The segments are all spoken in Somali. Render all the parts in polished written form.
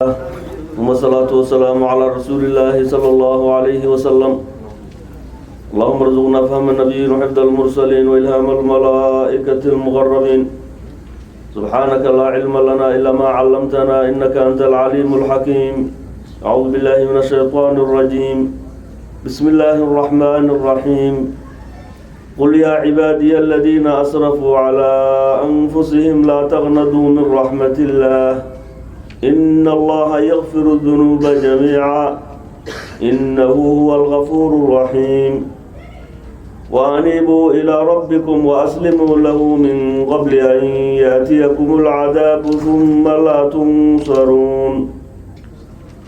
ثم الصلاة والسلام على رسول الله صلى الله عليه وسلم. اللهم ارزقنا فهم النبيين وحفظ المرسلين وإلهام الملائكة المقربين. سبحانك لا علم لنا إلا ما علمتنا إنك أنت العليم الحكيم. أعوذ بالله من الشيطان الرجيم. بسم الله الرحمن الرحيم. قل يا عبادي الذين أسرفوا على أنفسهم لا تقنطوا من رحمة الله، إن الله يغفر الذنوب جميعا، إنه هو الغفور الرحيم. وأنيبوا إلى ربكم وأسلموا له من قبل أن يأتيكم العذاب ثم لا تنصرون.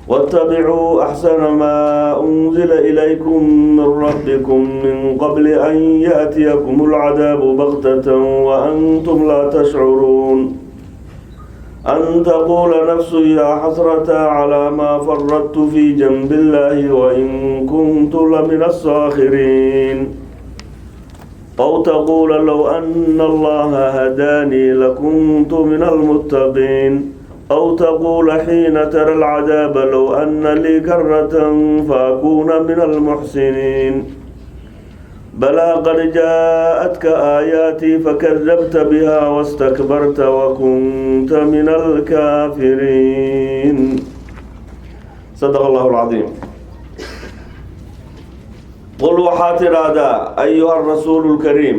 واتبعوا أحسن ما أنزل إليكم من ربكم من قبل أن يأتيكم العذاب بغتة وأنتم لا تشعرون. أن تقول نفس يا حسرة على ما فرطت في جنب الله وإن كنت لمن الساخرين. أو تقول لو أن الله هداني لكنت من المتقين. أو تقول حين ترى العذاب لو أن لي كرة فأكون من المحسنين. بلى قد جاءتك آياتي فكذبت بها واستكبرت وكنت من الكافرين. صدق الله العظيم. قل waxaa tidhaahdaa أيها الرسول الكريم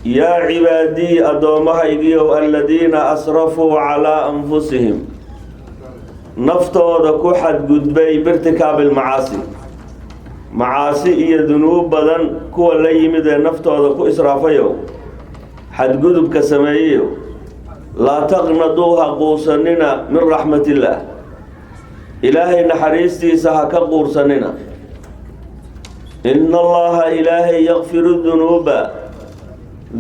يا عبادي addoommahaygiyow الذين أسرفوا على أنفسهم naftooda ku xadgudbay بارتكاب المعاصي macaasi iyo dunuub badan kuwa la yimid ee naftooda ku israafayow, xadgudubka sameeyeyo, لا تقنطوا ha quusanina من رحمة الله Ilaahay naxariistiisa ha ka quursanina. إن الله Ilaahay يغفر الذنوب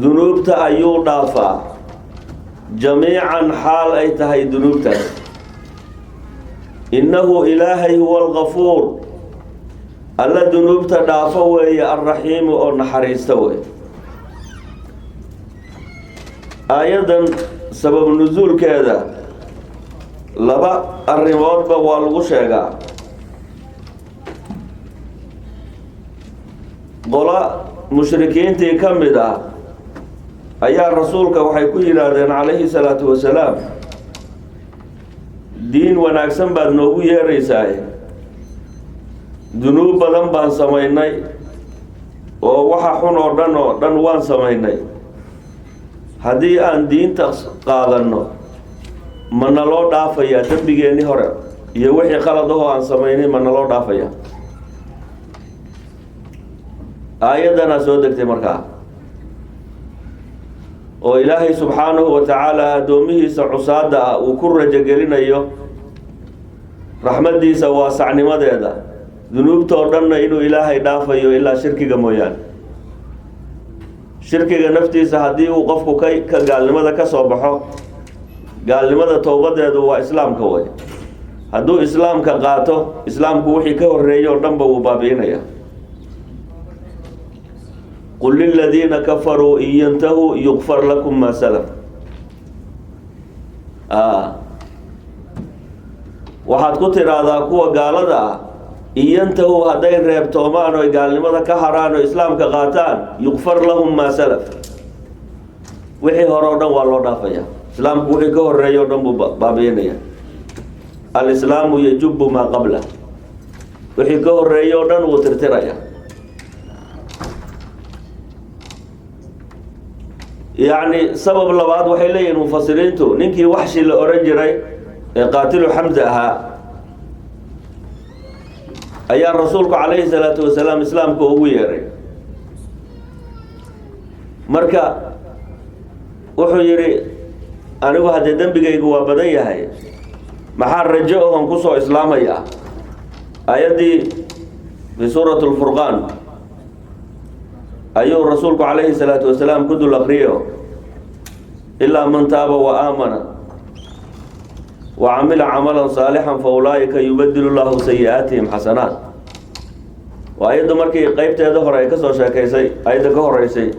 dunuubta ayuu dhaafaa جميعا xaal ay tahay dunuubtaas. إنه Ilaahay هو الغفور alla dunuubta dhaafo weeye, الرحيم oo naxariista wey. Aayaddan sabab nusuulkeeda laba arrimoodba waa lagu sheegaa. Qola mushrikiintii ka mid ah ayaa rasuulka waxay ku yidhaahdeen calayhi salaatu wasalaam: "Diin wanaagsan baad noogu yeeraysaa, dunuub badan baan samaynay oo waxa xun oo dhan waan samaynay. Haddii aan diinta qaadanno, ma naloo dhaafayaa dembigeennii hore iyo wixii khalad ahoo aan samaynay? Ma naloo dhaafaya?" Aayaddanaa soo degtay markaa oo Ilaahay subxaanahu wa tacaala addoomihiisa cusaadda ah uu ku rajogelinayo raxmaddiisa waasacnimadeeda, dunuubtoo dhanna inuu Ilaahay dhaafayo ilaa shirkiga mooyaane. Shirkiga naftiisa haddii uu qofku ka gaalnimada ka soo baxo, gaalnimada towbadeedu waa islaamka way. Hadduu islaamka qaato, islaamku wixii ka horreeyay oo dhanba wuu baabi'inaya. قل للذين كفروا إن ينتهوا يغفر لهم ما سلف. Waxaad ku tiraahdaa kuwa gaalada ah: إن ينتهوا hadday reebtoomaan oy gaalnimada ka haraan oo islaamka qaataan, يغفر لهم ما سلف wixii hore o dhan waa loo dhaafaya. Islaamku wixii ka horeeya o dhan buu baabi'inaya. الإسلام يجب ما قبله wixii ka horeeya o dhan wuu tirtiraya. Yacni sabab labaad waxay leeyihiin mufasiriintu, ninkii Waxshi la oran jiray ee qaatilu Xamza ahaa ayaa rasuulku calayhi salaatu wasalaam islaamka ugu yeeray. Marka wuxuu yidhi: "Anigu haddee dembigaygu waa badan yahay, maxaa rajo ohon kusoo islaamaya?" Aayaddii fi suurati Lfurqaan ayuu rasuulku calayhi salaatu wasalaam ku dul akriyo: إلا من تاب وآمن وعمل عملا صالحا فأولئك يبدل الله سيئاتهم حسنات. Waa ayaddu markii qeybteeda hore ay ka soo sheekaysay ayadda ka horeysay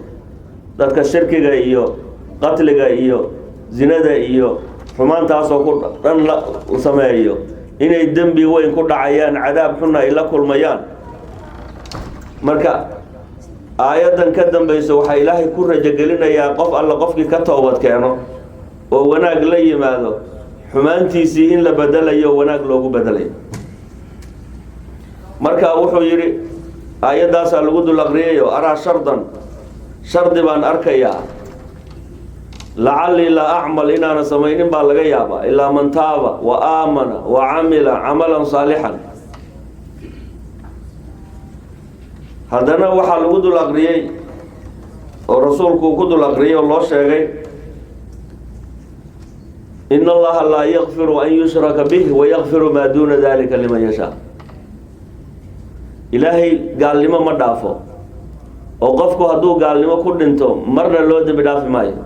dadka shirkiga iyo qatliga iyo zinada iyo Xumaantaasoo ku dhan la sameeyo inay dembi weyn ku dhacayaan, cadaab xunna ay la kulmayaan. Marka aayaddan ka dambayso waxaa Ilaahay ku rajogelinayaa qof alla qofkii ka toobad keeno oo wanaag la yimaado, xumaantiisii in la bedelayo, wanaag loogu bedelayo. Marka wuxuu yidhi, aayaddaasaa lagu dul aqriyayo: "Araa shardan, shardi baan arkayaa, lacallii laa acmal, inaana samaynin baa laga yaabaa, ilaa man taaba wa aamana wa camila camalan saalixan." Haddana waxaa lagu dul aqriyey oo Rasuulku uu ku dul aqriyay oo loo sheegay: "In Allaha laa yakfiru an yushraka bih wayakfiru maa duuna dalika liman yashaa." Ilaahay gaalnimo ma dhaafo, oo qofku hadduu gaalnimo ku dhinto marna loo dembi dhaafi maayo,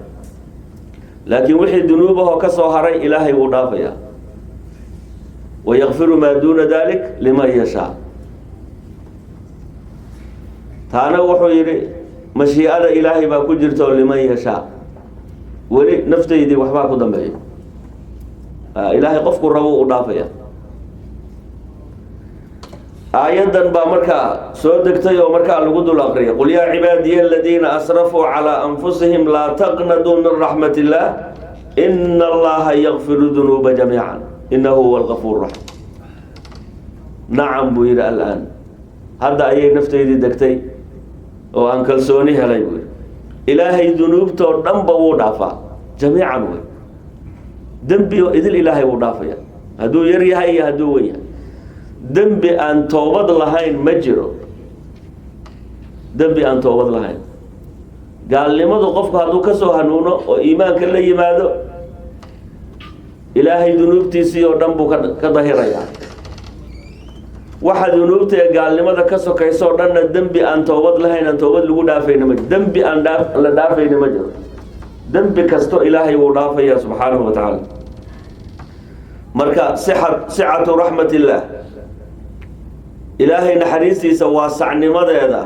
laakiin wixii dunuubahoo ka soo haray Ilaahay wuu dhaafayaa. "Wayakfiru maa duuna dalik liman yashaa." Taana wuxuu yidhi mashiicada Ilaahay baa ku jirta oo liman yashaa. Weli naftaydii waxbaa ku dambeeya, Ilaahay qofku rabo u dhaafaya. Aayaddan baa markaa soo degtay oo markaa lagu dul aqriyay: "Qul yaa cibaadiya aladiina asrafuu calaa anfusihim laa taqnaduu min raxmat illaah, ina Allaha yakfiru dunuuba jamiica, inahu huwa algafuur raxiim." "Nacam," buu yidhi, "alaan hadda ayay naftaydii degtay oo aan kalsooni helay," buu yidhi. Ilaahay dunuubtoo dhanba wuu dhaafaa, jamiican wey. Dembi oo idil Ilaahay wuu dhaafaya, hadduu yar yahay iyo hadduu wen yahay. Dembi aan toobad lahayn ma jiro, dembi aan toobad lahayn. Gaalnimadu qofku hadduu ka soo hanuuno oo iimaanka la yimaado, Ilaahay dunuubtiisii oo dhan buu ka dahirayaa. Waxa dunuubta ee gaalnimada ka sokaysa oo dhanna dembi aan toobad lahayn, aan toobad lagu dhaafayna ma jiro. Dembi aan dhaa la dhaafayna ma jiro. Dembi kasto Ilaahay wuu dhaafaya subxaanahu wa tacaala. Marka sicatu raxmat illaah, Ilaahay naxariistiisa waasacnimadeeda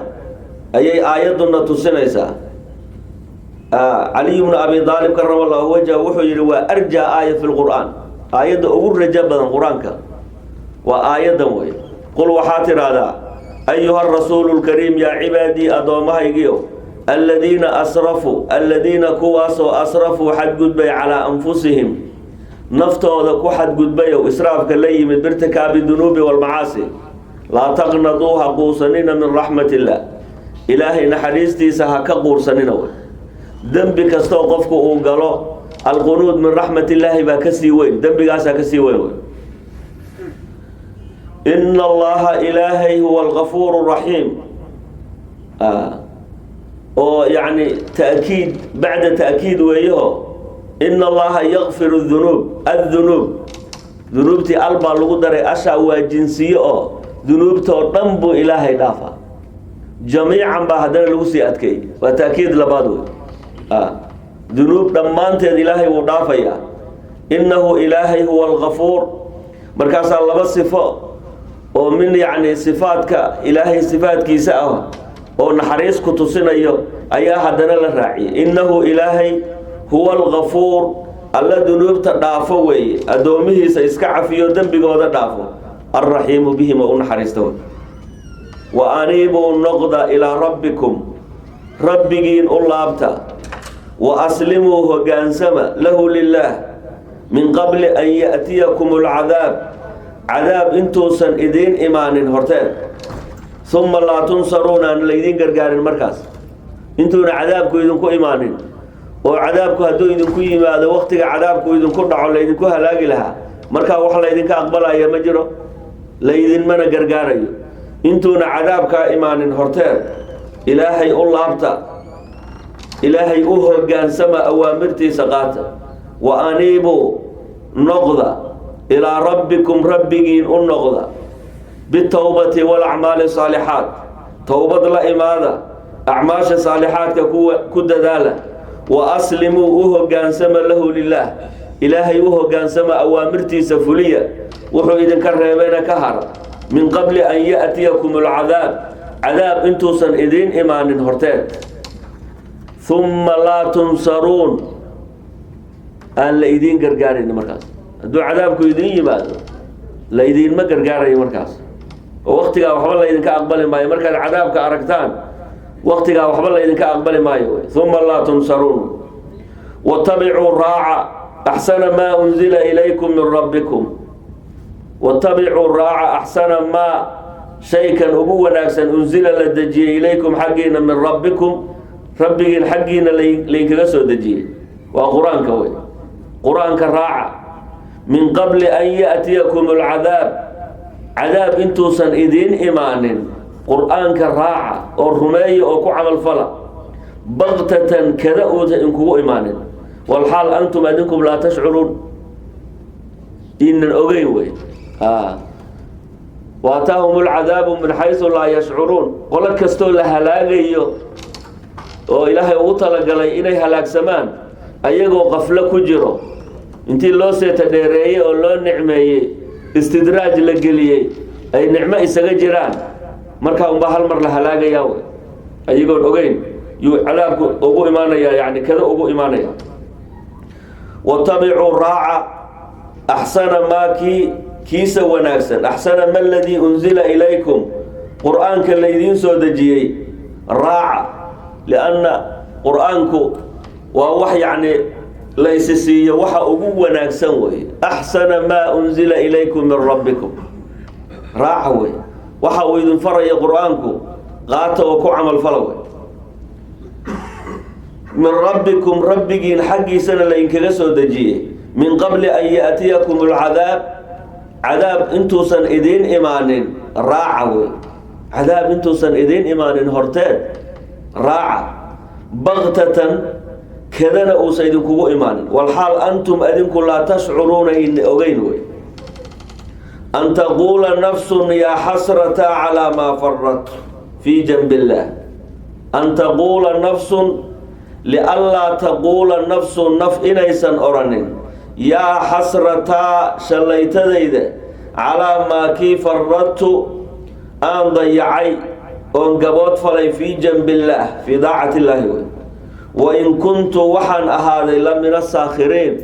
ayay aayadduna tusinaysaa. Caliy bnu Abi Aalib karama Allahu wajha wuxuu yihi: "Waa arjaa aaya fi lqur'aan, aayadda ugu rajo badan Qur-aanka waa aayaddan wey." "Qul," waxaa tidhaahdaa, ayuha rasuulu lkariim, "yaa cibaadii, addoommahaygiyo, aladiina asrafuu, aladiina kuwaasoo asrafuu xadgudbay, calaa anfusihim, naftooda ku xadgudbayow, israafka la yimid, birtikaabi dunuubi walmacaasi, laa taqnaduu, ha quusanina, min raxmat illaah, Ilaahay naxariistiisa ha ka quursanina." Wey dembi kastoo qofku uu galo, alqunuud min raxmat illaahi baa kasii weyn, dembigaasaa kasii weyn wey. "Ina Allaha," Ilaahay, "huwa algafuur raxiim," oo yacni ta'kiid bacda ta'kiid weeyaho. "Ina Allaha yakfiru dunuub," addunuub, dunuubtii al baa lagu daray, ashaa waa jinsiye oo dunuubtoo dhan buu Ilaahay dhaafaa. Jamiican baa haddana lagu sii adkeeyey, waa ta'kiid labaad wey. Dunuub dhammaanteed Ilaahay wuu dhaafayaa. "Innahu," Ilaahay, "huwa algafuur." Markaasaa laba sifo oo min yacni sifaadka Ilaahay sifaadkiisa ah oo naxariis ku tusinayo ayaa haddana la raaciyey. "Innahu," Ilaahay, "huwa algafuur," alla dunuubta dhaafo weeye, addoomihiisa iska cafiyo, dembigooda dhaafo, alraxiimu bihim, oo u naxariista wey. "Wa aniibuu," noqda, "ilaa rabbikum," Rabbigiin u laabta, "wa aslimuu," hogaansama, "lahu lilaah, min qabli an ya'tiyakum alcadaab," cadaab intuusan idiin imaanin horteed, "uma laa tunsaruuna," aan laydiin gargaarin. Markaas intuuna cadaabku idinku imaanin, oo cadaabku hadduu idinku yimaado, waktiga cadaabku idinku dhaco laydinku halaagi lahaa, markaa wax laydinka aqbalaya ma jiro, laydinmana gargaarayo. Intuuna cadaabkaa imaanin horteed Ilaahay u laabta, Ilaahay u hogaansama, awaamirtiisa qaata. "Wa aniibuu," noqda, "ilaa rabbikum," Rabbigiin u noqda, "bitowbati walacmaali saalixaat," towbad la imaada, acmaasha saalixaadka kuwa ku dadaala. "Wa aslimuu," u hogaansama, "lahu lilaah," Ilaahay u hogaansama, awaamirtiisa fuliya, wuxuu idinka reebayna ka hara, "min qabli an ya'tiyakum alcadaab," cadaab intuusan idiin imaanin horteed, "humma laa tunsaruun," Aan la idiin gargaarayni markaas. Hadduu cadaabku idiin yimaado, la idiinma gargaarayo markaas, oo waktigaa waxba laydinka aqbali maayo. Markaad cadaabka aragtaan, waktigaa waxba laydinka aqbali maayo. Uma laa tunsaruun. Watabicuu, raaca, axsana maa unzila ilaykum min rabbikum. Watabicuu, raaca, axsana maa, shaykan ugu wanaagsan, unzila, la dejiyey, ilaykum, xaggiina, min rabbikum, rabbigiin xaggiina laydinkaga soo dejiyey. Waa Qur-aanka wey. Qur-aanka raaca. Min qabli an ya'tiyakum alcadaab, cadaab intuusan idiin imaanin, Qur-aanka raaca oo rumeeya oo ku camalfala. Baktatan, kada uusan inkugu imaanin, walxaal antum, adinkum, laa tashcuruun, inan ogeyn wey. Waataahum alcadaabu min xaysu laa yashcuruun. Qolo kastoo la halaagayo oo Ilaahay ugu talagalay inay halaagsamaan, ayagoo qaflo ku jiro, intii loo seeta dheereeyey oo loo nicmeeyey, istidraaj la geliyey, ay nicmo isaga jiraan, markaa unbaa hal mar la halaagayaa wey. Ayagoon ogeyn yuu cadaabku ugu imaanayaa, yani kada ugu imaanaya. Watabicuu, raaca, axsana maa, kii kiisa wanaagsan, axsana ma ladii unzila ilaykum, Qur-aanka laydiin soo dejiyey raaca. Lianna Qur-aanku waa wax yacni laysi siiyo, waxa ugu wanaagsan weeye. Axsana maa unzila ilaykum min rabbikum raaca wey. Waxa uu idin faraya Qur-aanku qaata oo ku camalfala wey. Min rabbikum, rabbigiin xaggiisana laydinkaga soo dejiyey. Min qabli an ya'tiyakum alcadaab, cadaab intuusan idiin imaanin raaca wey. Cadaab intuusan idiin imaanin horteed raaca. Baktatan, kadana uusan idinkugu imaanin, walxaal antum, adinku, laa tashcuruuna, ina ogeyn wey. An taquula nafsun yaa xasrata calaa maa faradtu fii janbi illaah. An taquula nafsun, lianlaa taquula nafsun, naf inaysan oranin, yaa xasrataa, shallaytadayda, calaa maa kii faradtu, aan dayacay oon gabood falay, fii janbi illaah, fii daacati illaahi wey. Wain kuntu, waxaan ahaaday, la min asaakhiriin.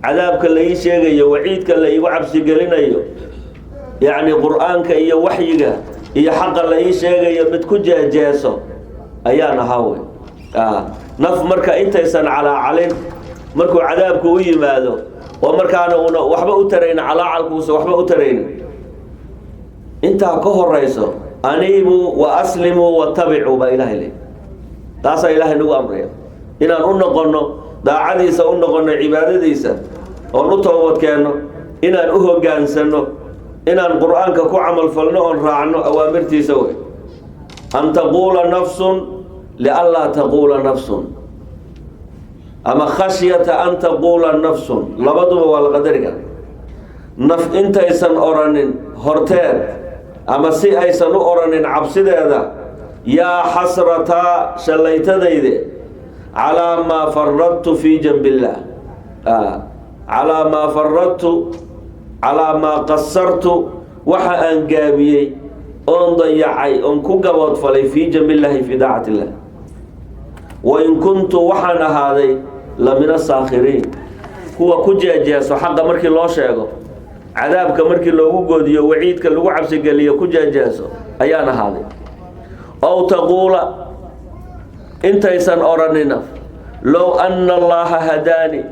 Cadaabka la ii sheegayo, waciidka la iigu cabsigelinayo, yacni Qur-aanka iyo waxyiga iyo xaqa la ii sheegayo mid ku jeejeeso ayaan ahaa wey. Naf marka intaysan calaacalin, markuu cadaabku u yimaado oo markaana uuna waxba u tarayn, calaacalkuusa waxba u taraynin, intaa ka horayso, aniibuu wa aslimuu watabicuu baa Ilahay leey. Taasaa Ilahay nagu amraya, inaan u noqonno daacadiisa, u noqonno cibaadadiisa, oon u toobad keenno, inaan u hogaansano, inaan Qur-aanka ku camalfalno oon raacno awaamirtiisa wey. An taquula nafsun, lianlaa taquula nafsun, ama khashyata an taquula nafsun, labaduba waa la qadari kara. Naf intaysan oranin horteed, ama si aysan u oranin cabsideeda, yaa xasrataa, shallaytadayde, calaa maa faradtu fii janbi illaah, calaa maa faradtu, calaa maa qasartu, waxa aan gaabiyey oon dayacay oon ku gaboodfalay, fii janbillaahi, fii daacati illah. Wain kuntu, waxaan ahaaday, la min asaakhiriin, kuwa ku jeejeeso xaqa markii loo sheego, cadaabka markii loogu goodiyo, waciidka lagu cabsigeliyo ku jeejeeso ayaan ahaaday. Ow taquula, intaysan odhanina, low anna Allaha hadaani,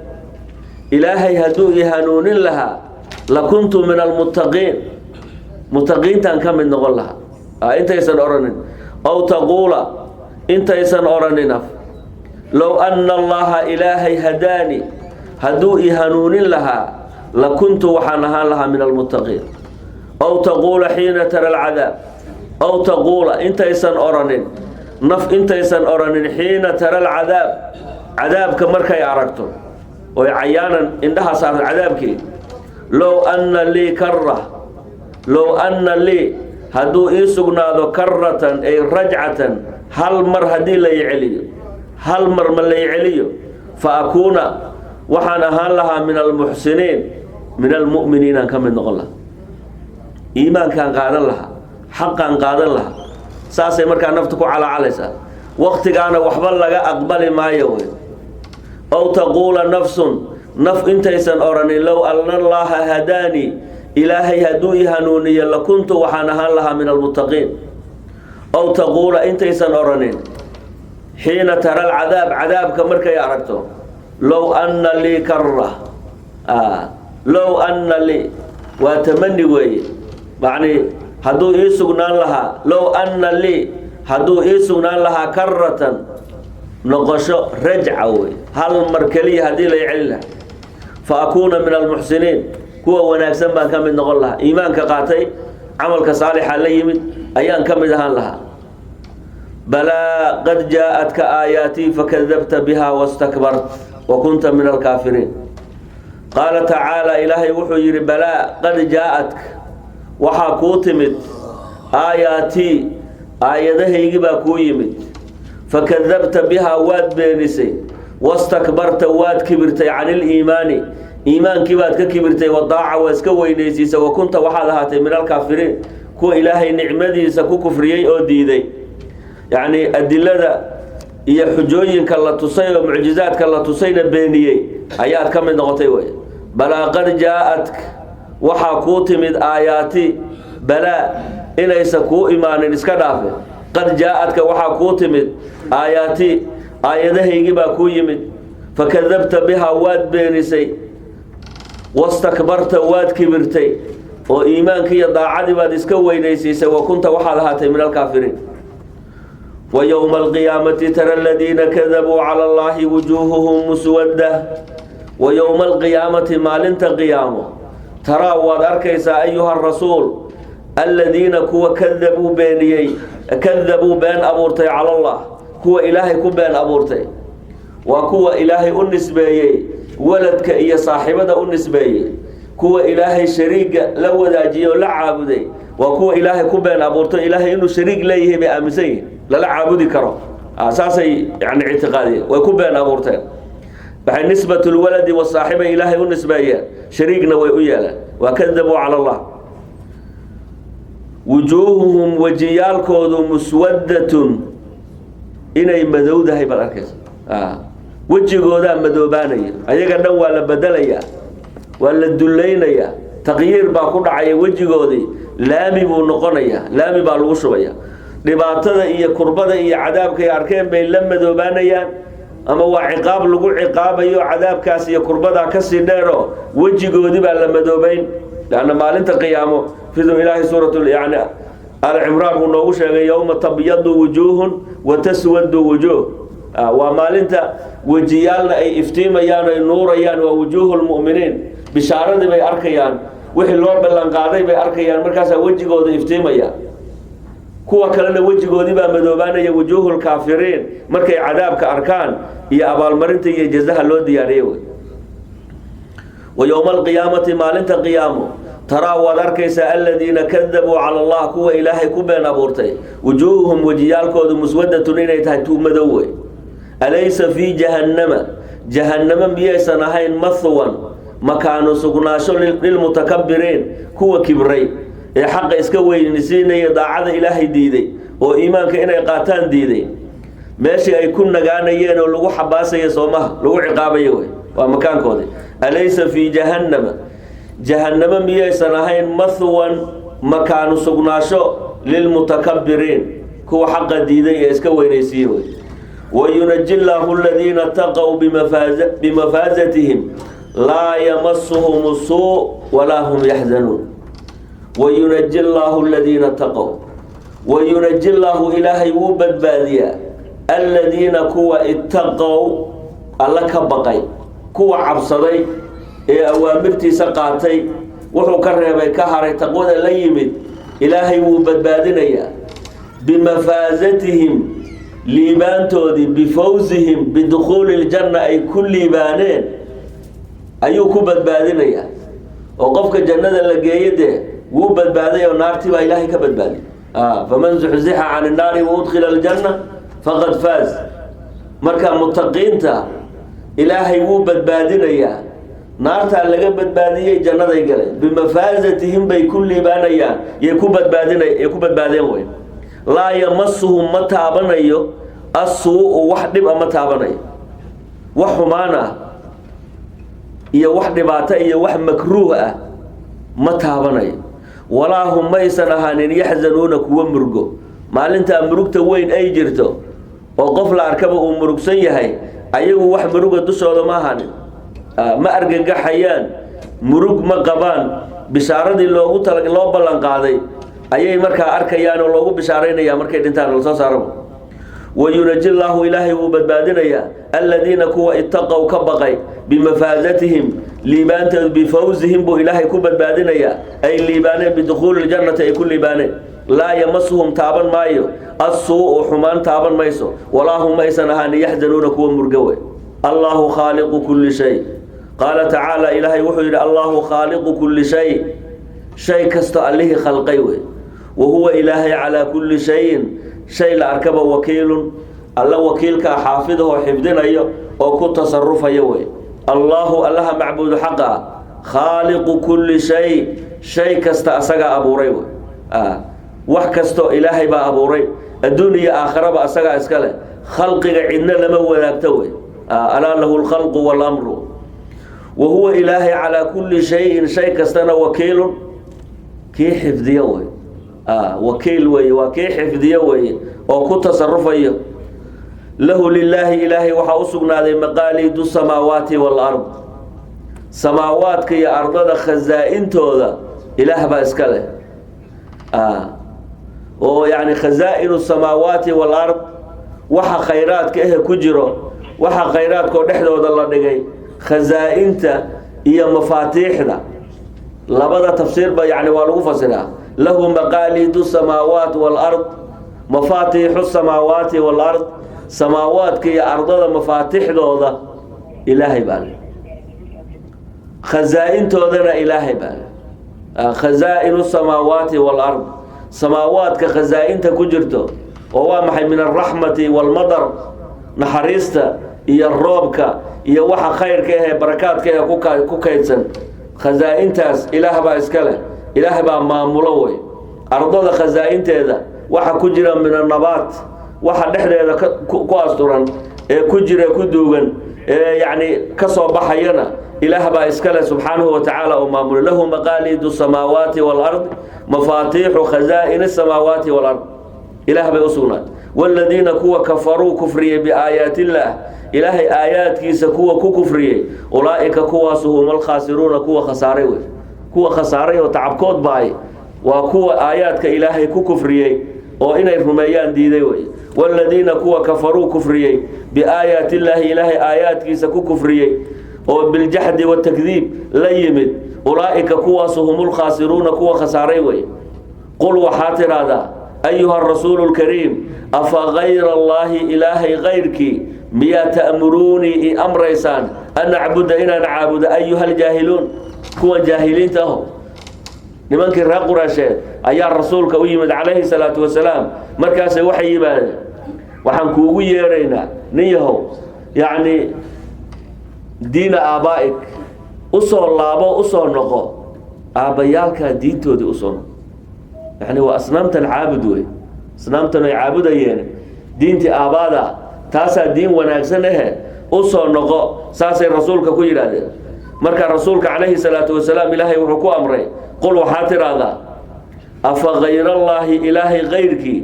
Ilaahay hadduu i hanuunin lahaa, lakuntu min almuttaqiin, muttaqiintaan ka mid noqon lahaa. Intaysan odhanin, ow taquula, intaysan odhanina, low anna Allaha, Ilaahay, hadaani, hadduu i hanuunin lahaa, lakuntu, waxaan ahaan lahaa, min almuttaqiin. Ow taquula xiina tara alcadaab, ow taquula, intaysan odhanin naf, intaysan odhanin, xiina tara alcadaab, cadaabka markay aragto oy cayaanan indhaha saarto cadaabkii, low anna lii kara, low anna lii, hadduu ii sugnaado, karatan ay rajcatan, hal mar haddii la i celiyo, hal mar ma la i celiyo, fa akuuna, waxaan ahaan lahaa, min almuxsiniin, min almu'miniin aan ka mid noqon lahaa, iimaankaan qaadan lahaa, xaqaan qaadan lahaa. Saasay markaa nafta ku calaacalaysaa. Waktigaana waxba laga aqbali maayo wey. Ow taquula nafsun, Naf intaysan odhanin low anna allaaha hadaanii, Ilaahay hadduu i hanuuniyo, lakuntu, waxaan ahaan lahaa, min almuttaqiin. Aw taquula, intaysan odhanin, xiina tara alcadaab, cadaabka markay aragto, low anna lii kara, low anna lii, waa tamani weeye, macnii hadduu ii sugnaan lahaa, low anna lii, hadduu ii sugnaan lahaa, karatan, noqosho, rajca wey, hal mar keliya haddii lay celin lahaa, fa akuuna min almuxsiniin, kuwa wanaagsan baan ka mid noqon lahaa, iimaanka qaatay, camalka saalixa la yimid ayaan ka mid ahaan lahaa. Balaa qad jaa-atka aayaatii fakadabta biha wastakbart wa kunta min alkaafiriin. Qaala tacaala, Ilaahay wuxuu yidhi: balaa qad jaa-atka, waxaa kuu timid, aayaatii, aayadahaygii baa kuu yimid, fakadabta bihaa, waad beenisay, wastakbarta, waad kibirtay, cani iliimaani, iimaankii baad ka kibirtay, wadaaca, waa iska weynaysiisay, wa kunta, waxaad ahaatay, min alkaafiriin, kuwa Ilaahay nicmadiisa ku kufriyey oo diiday. Yacni adilada iyo xujooyinka la tusay oo mucjizaadka la tusayna beeniyey ayaad ka mid noqotay wey. Balaa qad jaa-adk, waxaa kuu timid aayaati, balaa, inaysan kuu imaanin iska dhaafe, qad jaa-adka, waxaa kuu timid, aayaati, aayadahaygii baa kuu yimid, fakadabta bihaa, waad beenisay, wastakbarta, waad kibirtay, oo iimaankii iyo daacadii baad iska weynaysiisay, wa kunta, waxaad ahaatay, min alkaafiriin. Wa yowma alqiyaamati tara aladiina kadabuu cala Allahi wujuuhuhum muswadda. Wa yowma alqiyaamati, maalinta qiyaamo, taraa, waad arkaysaa, ayuha rasuul, aladiina, kuwa, kadabuu, beeniyey, kadabuu, been abuurtay, cala Allah, kuwa Ilaahay ku been abuurtay, waa kuwa Ilaahay u nisbeeyey waladka iyo saaxiibada u nisbeeyey, kuwa Ilaahay shariiga la wadaajiyey oo la caabuday, waa kuwa Ilaahay ku been abuurtay. Ilaahay inuu shariig leeyahay bay aaminsan yihin, lala caabudi karo, saasay yani ictiqaadiyeen. Way ku been abuurteen. Waxay nisbat lwaladi wasaaxiba Ilaahay u nisbeeyeen, shariigna way u yeeleen. Waa kadabuu cala Allah. Wujuuhuhum, wejiyaalkoodu, muswaddatun, inay madowdahay baad arkaysa. Wejigoodaa madoobaanaya, ayaga dhan waa la bedelayaa, waa la dulaynayaa, taqyiir baa ku dhacaya wejigoodii, laami buu noqonayaa, laami baa lagu shubaya. Dhibaatada iyo kurbada iyo cadaabkay arkeen bay la madoobaanayaan, ama waa ciqaab lagu ciqaabayo, cadaabkaas iyo kurbadaa kasii dheero, wejigoodii baa la madoobayn. Leanna maalinta qiyaamo siduu Ilaahay suurat yani Alcimraan uu noogu sheegay, yowma tabyadu wujuuhun wa taswadu wujuuh, waa maalinta wejiyaalna ay iftiimayaan, ay nuurayaan, waa wujuuhu lmu'miniin, bishaaradii bay arkayaan, wixii loo ballanqaaday bay arkayaan, markaasaa wejigooda iftiimaya. Kuwa kalena wejigoodii baa madoobaanaya, wujuuhu lkaafiriin, markay cadaabka arkaan iyo abaalmarinta iyo jazaha loo diyaariyey wey. Wa yowma alqiyaamati, maalinta qiyaamo, taraa, waad arkaysaa, aladiina kadabuu cala Allah, kuwa Ilaahay ku been abuurtay, wujuuhuhum, wejiyaalkoodu, muswadatun, inay tahay tuumadow wey. Alaysa fii jahannama, jahannamo miyaysan ahayn, mathwan, makaanu sugnaasho, lilmutakabiriin, kuwa kibray ee xaqa iska weynisiinaya, daacada Ilaahay diiday oo iimaanka inay qaataan diiday, meeshii ay ku nagaanayeen oo lagu xabaasaya soomaha, lagu ciqaabayo wey, waa makaankoodii. Alaysa fii jahannama, jahannamo miyaysan ahayn, mathwan, makaanu sugnaasho, lilmutakabiriin, kuwa xaqa diiday ee iska weynaysiiye wey. Wayunaji llaahu aladiina taqow bimafaazatihim laa yamasuhum suu walaa hum yaxzanuun. Wayunaji llaahu aladiina taqow, wayunaji llaahu, Ilaahay wuu badbaadiyaa, aladiina, kuwa, ittaqow, Alla ka baqay, kuwa cabsaday ee awaamirtiisa qaatay, wuxuu ka reebay ka haray, taqwada la yimid, Ilaahay wuu badbaadinayaa. Bimafaasatihim, liibaantoodii, bifawsihim bidukhuuli ljanna, ay ku liibaaneen ayuu ku badbaadinayaa. Oo qofka jannada la geeye dee wuu badbaaday oo naartii baa Ilaahay ka badbaadiy. Faman zuxzixa can innaari waudkhila aljanna faqad faaz. Marka mutaqiinta Ilaahay wuu badbaadinayaa, naartaa laga badbaadiyey, jannaday galeen. Bimafaasatihim bay ku liibaanayaan, yay ku badbaadina, yay ku badbaadeen wey. Laa yamasuhum, ma taabanayo, assuu-u, wax dhib a ma taabanayo, wax xumaan ah. Iyo wax dhibaato iyo wax makruuh ah ma taabanayo. Walaa hum maysan ahaanin yaxzanuuna kuwa murgo. Maalintaa murugta weyn ay jirto oo qof la arkaba uu murugsan yahay, ayagu wax muruga dushooda ma ahaanin. Ma argagaxayaan, murug ma qabaan. Bishaaradii loogu tala loo ballan qaaday ayay markaa arkayaan oo loogu bishaaraynaya markay dhintaan lasoo saaraba. Wayunaji llaahu, ilaahay wuu badbaadinayaa, aladiina kuwa itaqow ka baqay, bimafaazatihim liibaanteedu, bifawzihim buu ilaahay ku badbaadinayaa ay liibaaneen, bidukhuuli ljannati ay ku liibaaneen. Laa yamasuhum taaban maayo assuu-u, xumaan taaban mayso. Walaa hum maysan ahaan yaxzanuuna kuwa murgawe. Allahu khaaliqu kulli shay. Qaala tacaala, ilaahay wuxuu yidhi: Allahu khaaliqu kulli shay, shay kasto allihii khalqay wey. Wa huwa ilaahay calaa kulli shayin, shay la arkaba, wakiilun, alla wakiilkaa xaafidahoo xifdinayo oo ku tasarufayo wey. Allaahu, allaha macbuudu xaqa ah, khaaliqu kulli shay, shay kasta asagaa abuuray wey. Wax kasto ilaahay baa abuuray, adduun iyo aakharaba asagaa iska leh, khalqiga cidna lama wadaagto wey. Alaa lahu lkhalqu walamru. Wa huwa ilaahay calaa kulli shayin, shay kastana, wakiilun, kii xifdiyo wey. Wakiil weeye, waa kii xifdiyo weeye oo ku tasarufayo. Lahu, lilaahi, ilaahay waxaa u sugnaaday maqaaliidu samaawaati waalard, samaawaadka iyo ardada khasaa-intooda ilaah baa iska leh. Oo yacni khasaa-inu samaawaati waalard, waxa khayraadka ehe ku jiro, waxa khayraadkaoo dhexdooda la dhigay, khasaa-inta iyo mafaatiixda, labada tafsiirba yani waa lagu fasiraa. Lahu maqaaliidu samaawaat waalard, mafaatiixu samaawaati waalard, samaawaadka iyo ardada mafaatixdooda ilaahay baa leh, khasaa-intoodana ilaahay baa leh. Khasaa-inu samaawaati waalard, samaawaadka khasaa-inta ku jirto oo waa maxay? Min alraxmati waalmadar, naxariista iyo roobka iyo waxa khayrka ahee barakaadka ee ku kaydsan, khasaa-intaas ilaah baa iska leh, ilaah baa maamulo wey. Ardada khasaa-inteeda waxa ku jira min annabaat, waxa dhexdeeda ku asturan ee ku jira, ku duugan ee yacni ka soo baxayana ilaah baa iska leh subxaanahu wa tacaala oo maamulo. Lahu maqaaliidu samaawaati waalard, mafaatiixu khasaa'ini samaawaati waalard ilaah bay u sugnaatay. Waaladiina kuwa kafaruu kufriyey biaayaati illaah, ilaahay aayaadkiisa kuwa ku kufriyey, ulaa'ika kuwaasu hum alkhaasiruuna, kuwa khasaaray wey. Kuwa khasaaray oo tacabkood baay waa kuwa aayaadka ilaahay ku kufriyey oo inay rumeeyaan diiday wey. Waaladiina kuwa kafaruu kufriyey biaayaati illaahi, ilaahay aayaadkiisa ku kufriyey oo biljaxdi watakdiib la yimid, ulaa'ika kuwaasu hum lkhaasiruuna, kuwa khasaaray wey. Qul, waxaa tidhaahdaa, ayuha rasuulu lkariim, afa gayra allaahi, ilaahay kayrkii miyaa, ta'muruunii i amraysaan, an acbuda, inaan caabudo, ayuha aljaahiluun, kuwan jaahiliinta aho? Nimankii reer Quraysheed ayaa rasuulka u yimid calayhi salaatu wasalaam. Markaasay waxay yimaadeen: waxaan kuugu yeeraynaa, nin yahow, yacni diina aabaa'ik usoo laabo, usoo noqo aabbayaalkaa diintoodii usoo noqo. Yani waa asnaamtan caabud wey, asnaamtan ay caabudayeen, diintii aabbaada taasaa diin wanaagsan ahe, usoo noqo, saasay rasuulka ku yidhaahdeen. Marka rasuulka calayhi salaatu wasalaam ilaahay wuxuu ku amray: qul, waxaa tidhaahdaa, afa gayrallaahi, ilaahay kayrkii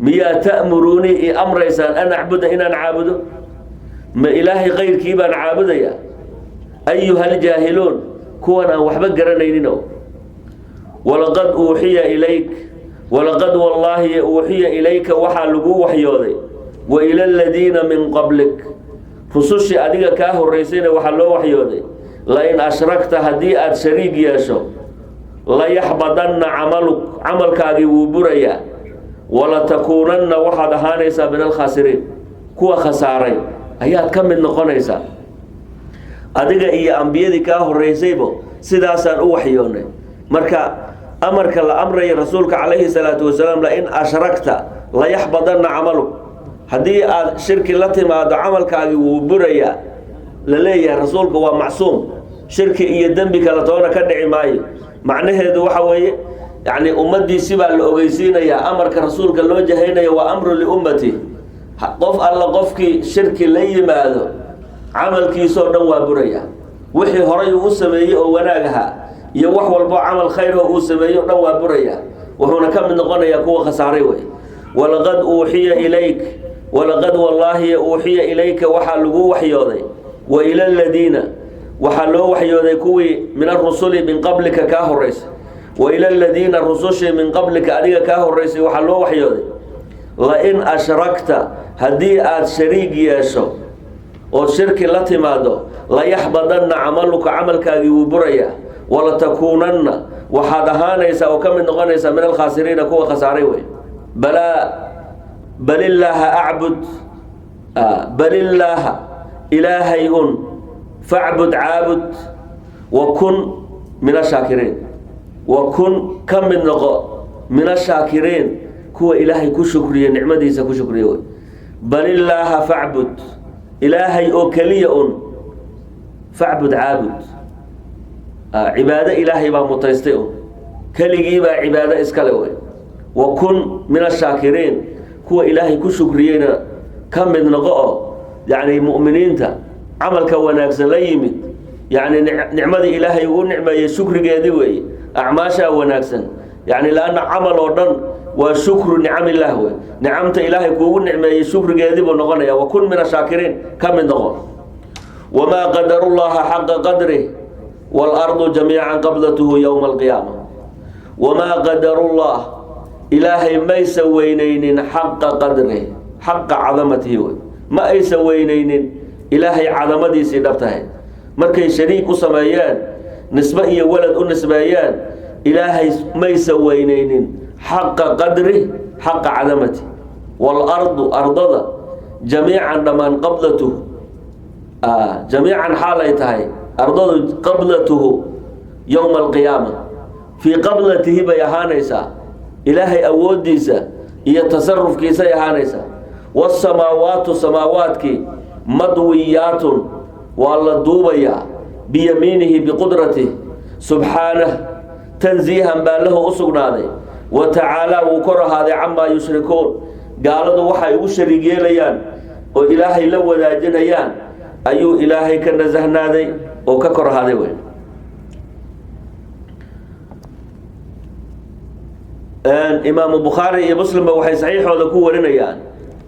miyaa, ta'muruunii i amraysaan, an acbuda, inaan caabudo? Ma ilaahay kayrkii baan caabudaya, ayuha aljaahiluun, kuwan aan waxba garanaynin? O walaqad uuxiya ilayk, walaqad wallaahi uuxiya ilayka, waxaa lagu waxyooday, wa ila aladiina min qablik, rusushii adiga kaa horeysayna waxaa loo waxyooday, lain ashrakta, haddii aada shariig yeesho, layaxbadanna camaluk, camalkaagii wuu burayaa, walatakuunanna, waxaad ahaanaysaa, min alkhaasiriin, kuwa khasaaray ayaad ka mid noqonaysaa. Adiga iyo ambiyadii kaa horeysaybo sidaasaan u waxyoonay. Marka amarka la amraya rasuulka calayhi salaatu wasalaam, lain ashrakta layaxbadanna camaluk, haddii aad shirki la timaado camalkaagii wuu burayaa, la leeyahay rasuulka waa macsuum, shirki iyo dembi kale toona ka dhici maayo. Macnaheedu waxa weeye, yacni ummaddiisi baa la ogeysiinayaa. Amarka rasuulka loo jahaynaya waa amru liummati. Qof alla qofkii shirki la yimaado camalkiisoo dhan waa buraya. Wixii horay uu u sameeyey oo wanaag ahaa iyo wax walbo camal khayr oo uu sameeyey o dhan waa buraya, wuxuuna ka mid noqonayaa kuwa khasaaray wey. Walaqad uuxiya ilayk, walaqad wallaahi uuxiya ilayka, waxaa lagu waxyooday, wa ila aladiina, waxaa loo waxyooday kuwii min arusuli min qablika kaa horeysay, wa ila aladiina, rusushii min qablika adiga kaa horeysay, waxaa loo waxyooday la-in ashrakta, haddii aada shariig yeesho ood shirki la timaado, layaxbadanna camaluka, camalkaagii wuu burayaa, walatakuunanna, waxaad ahaanaysaa oo ka mid noqonaysaa min alkhaasiriina, kuwa khasaaray wey. Balaa balillaaha acbud, balillaaha ilaahay un facbud caabud, wa kun min ashaakiriin, wa kun ka mid noqo min ashaakiriin, kuwa ilaahay ku shukriye, nicmadiisa ku shukriye wey. Balillaaha facbud, ilaahay oo keliya un facbud caabud. Cibaado ilaahay baa mutaystay un, keligii baa cibaado iskale wey. Wa kun min ashaakiriin, kuwa ilaahay ku shukriyeyna ka mid noqo, oo yacni mu'miniinta camalka wanaagsan la yimid, yacni nicmadii ilaahay uu nicmeeyey shukrigeedii weeye acmaashaa wanaagsan, yacni laanna camal oo dhan waa shukru nicamillaah wey. Nicamta ilaahay kuugu nicmeeyey shukrigeedii buu noqonaya. Wa kun min ashaakiriin ka mid noqo. Wamaa qadaru llaha xaqa qadrih waalardu jamiican qabdatuhu yowma alqiyaama. Wamaa qadaru llah, ilaahay maysa weyneynin, xaqa qadrih, xaqa cadamatihi wey, ma aysa weyneynin ilaahay cadamadiisii dhabtahay. Markay shariik u sameeyeen, nisbe iyo walad u nisbeeyeen, ilaahay maysa weyneynin xaqa qadrih, xaqa cadamati. Waalardu, ardada, jamiican dhammaan, qabdatuhu jamiican xaalay tahay ardadu, qablatuhu yowma alqiyaama, fii qablatihi bay ahaanaysaa, ilaahay awoodiisa iyo tasarufkiisay ahaanaysaa. Waasamaawaatu, samaawaadkii, madwiyaatun, waa la duubayaa, biyamiinihi, biqudratih subxaanah, tansiihan baa lahu u sugnaaday, wa tacaalaa, wuu kor ahaaday, camaa yushrikuun, gaaladu waxay ugu shariig yeelayaan oo ilaahay la wadaajinayaan ayuu ilaahay ka nasahnaaday oo ka kor ahaaday wey. Imaamu Bukhaari iyo Muslimba waxay saxiixooda ku warinayaan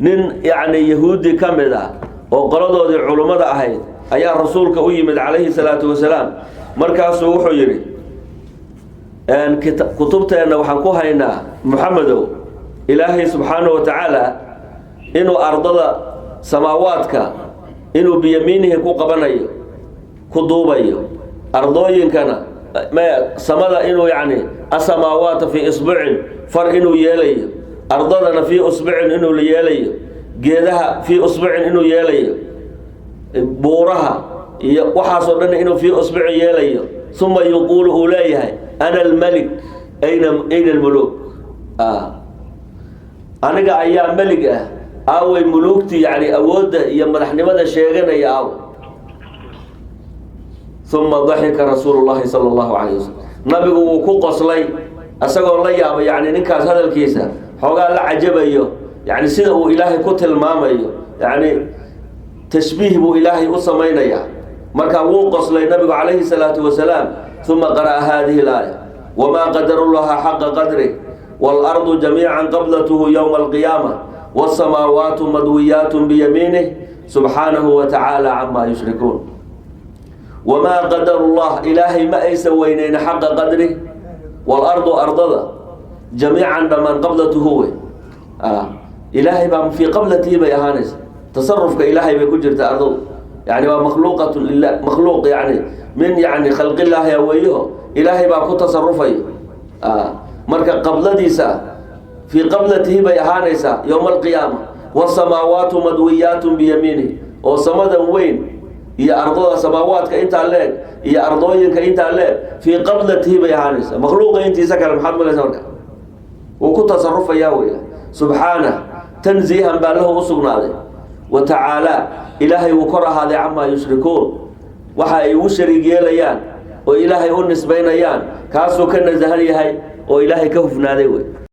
nin yacni yahuudi ka mid ah oo qoladoodii culummada ahayd ayaa rasuulka u yimid calayhi salaatu wasalaam. Markaasuu wuxuu yidhi: kutubteenna waxaan ku haynaa, Muxamedow, ilaahay subxaanahu wa tacaala inuu ardada samaawaadka inuu biyamiinihi ku qabanayo, ku duubayo, ardooyinkana samada inuu yacni asamaawaata fii isbucin, far inuu yeelayo, ardadana fii usbucin inuu yeelayo, geedaha fii usbucin inuu yeelayo, buuraha iyo waxaasoo dhan inuu fii usbucin yeelayo. Uma yuquulu, uu leeyahay: ana almelik, ayna almuluuk? Aniga ayaa melig ah, aaway muluugtii yani awoodda iyo madaxnimada sheeganaya, aaw? Uma daxika rasuulu llahi sala allahu calayh wasalam, nabigu wuu ku qoslay isagoo la yaabay yani ninkaas hadalkiisa, xoogaa la cajabayo yani sida uu ilaahay ku tilmaamayo, yani tashbiih buu ilaahay u samaynayaa. Markaa wuu qoslay nabigu calayhi salaatu wasalaam. Uma qara'a hadihi alaaya: wamaa qadaru llaha xaqa qadrih waalardu jamiican qabdatuhu yowma alqiyaama wasamaawaatu madwiyaatun biyamiinih subxaanahu wa tacaala camaa yushrikuun. Wamaa qadaru llah, ilaahay ma aysan weyneyn, xaqa qadrih, waalardu, ardada, jamiican dhammaan, qabdatuhu wey, ilaahay baa fii qablatihi bay ahaanaysa, tasarufka ilaahay bay ku jirta ardadu, yani waa makhluuqatu lilah, makhluuq yani min yani khalqillaahi weeyaho, ilaahay baa ku tasarufaya. Marka qabladiisa fii qablatihi bay ahaanaysaa yowma alqiyaama. Wasamaawaatu madwiyaatun biyamiinih, oo samadan weyn iyo ardada, samaawaadka intaa leeg iyo ardooyinka intaa leeg, fii qablatihi bay ahaanaysaa. Makhluuqa intiisa kale maxaad malaysa? Marka wuu ku tasarufayaa wey. Subxaanah, tanziihan baa lahu u sugnaaday, wa tacaalaa, ilaahay wuu kor ahaaday, camaa yushrikuun, waxa ay ugu shariig yeelayaan oo ilaahay u nisbaynayaan kaasuu ka nasahan yahay oo ilaahay ka hufnaaday wey.